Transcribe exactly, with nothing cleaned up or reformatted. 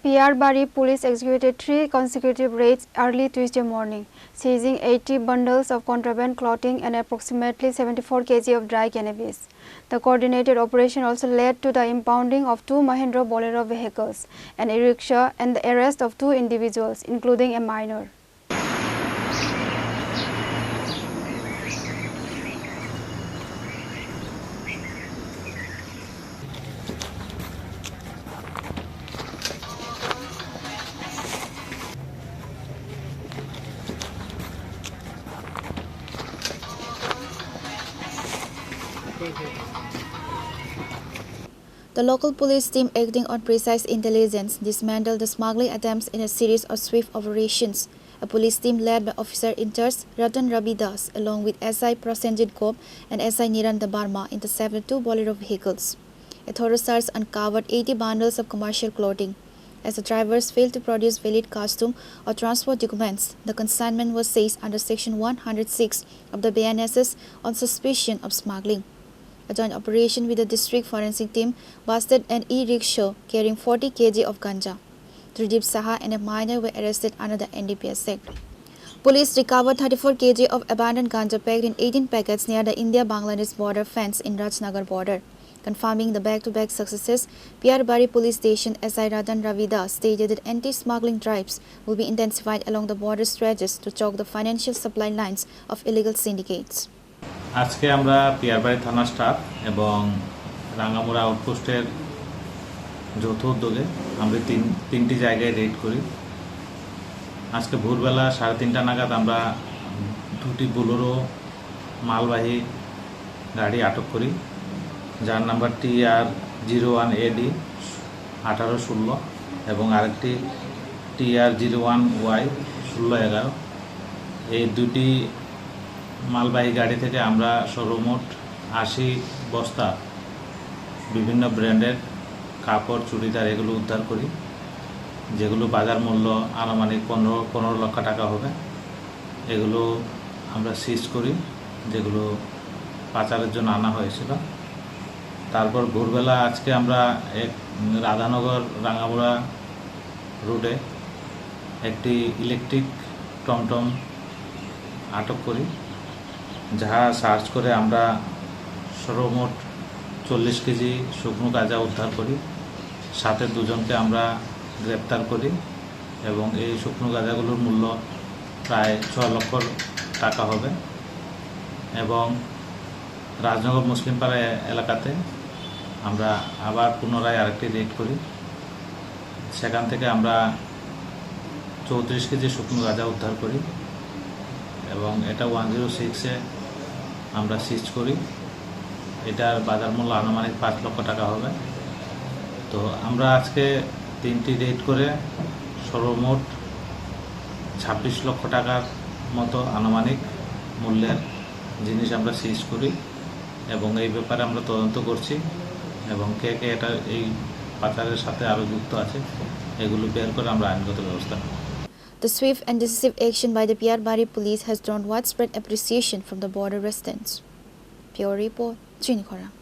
Piyarbari police executed three consecutive raids early Tuesday morning, seizing eighty bundles of contraband clothing and approximately seventy-four kilograms of dry cannabis. The coordinated operation also led to the impounding of two Mahindra Bolero vehicles, an e-rickshaw, and the arrest of two individuals, including a minor. The local police team, acting on precise intelligence, dismantled the smuggling attempts in a series of swift operations. A police team led by officer in charge Ratan Ravi Das, along with S I Prasenjit Gop and S I Niran Debbarma, intercepted two Bolero vehicles. A thorough search uncovered eighty bundles of commercial clothing. As the drivers failed to produce valid custom or transport documents, the consignment was seized under Section one hundred six of the B N S S on suspicion of smuggling. A joint operation with the district forensic team busted an e-rickshaw carrying forty kilograms of ganja. Tridip Saha and a minor were arrested under the N D P S Act. Police recovered thirty-four kilograms of abandoned ganja packed in eighteen packets near the India-Bangladesh border fence in Rajnagar border. Confirming the back-to-back successes, Piyarbari Police Station S I Ratan Ravi Das stated that anti-smuggling drives will be intensified along the border stretches to choke the financial supply lines of illegal syndicates. আজকে আমরা পিয়ারবাড়ি থানা স্টাফ এবং রাঙ্গামুড়া আউটপোস্টের যৌথ উদ্যোগে আমরা তিন তিনটি জায়গায় রেড করি। আজকে ভোরবেলা সাড়ে তিনটা নাগাদ আমরা দুটি বোলেরো মালবাহী গাড়ি আটক করি, যার নাম্বার টি আর জিরো ওয়ান এ ডি আঠারো ষোলো এবং আরেকটি টি আর জিরো ওয়ান ওয়াই ষোলো এগারো। এই দুটি মালবাহী গাড়ি থেকে আমরা সর্বমোট আশি বস্তা বিভিন্ন ব্র্যান্ডের কাপড়, চুড়িদার এগুলো উদ্ধার করি, যেগুলো বাজার মূল্য আনুমানিক পনেরো পনেরো লক্ষ টাকা হবে। এগুলো আমরা সিজ করি, যেগুলো পাচারের জন্য আনা হয়েছিল। তারপর ভোরবেলা আজকে আমরা এক রাধানগর রাঙ্গামুড়া রোডে একটি ইলেকট্রিক টমটম আটক করি, যা সার্চ করে আমরা সর্বমোট চল্লিশ কেজি শুকনো গাঁজা উদ্ধার করি। সাথে দুজনকে আমরা গ্রেপ্তার করি এবং এই শুকনো গাঁজাগুলোর মূল্য প্রায় ছ লক্ষ টাকা হবে। এবং রাজনগর মুসলিমপাড়া এ-, এলাকাতে আমরা আবার পুনরায় আরেকটি রেড করি। সেখান থেকে আমরা চৌত্রিশ কেজি শুকনো গাঁজা উদ্ধার করি এবং এটা ওয়ান জিরো সিক্সে আমরা সিজ করি। এটার বাজার মূল্য আনুমানিক পাঁচ লক্ষ টাকা হবে। তো আমরা আজকে তিনটি রেড করে সর্বমোট ছাব্বিশ লক্ষ টাকার মতো আনুমানিক মূল্যের জিনিস আমরা সিজ করি এবং এই ব্যাপারে আমরা তদন্ত করছি এবং কে কে এটা এই পাচারের সাথে আরও যুক্ত আছে এগুলো বের করে আমরা আইনগত ব্যবস্থা নেব। The swift and decisive action by the Piyarbari police has drawn widespread appreciation from the border residents. Bureau report, Chini Khorang.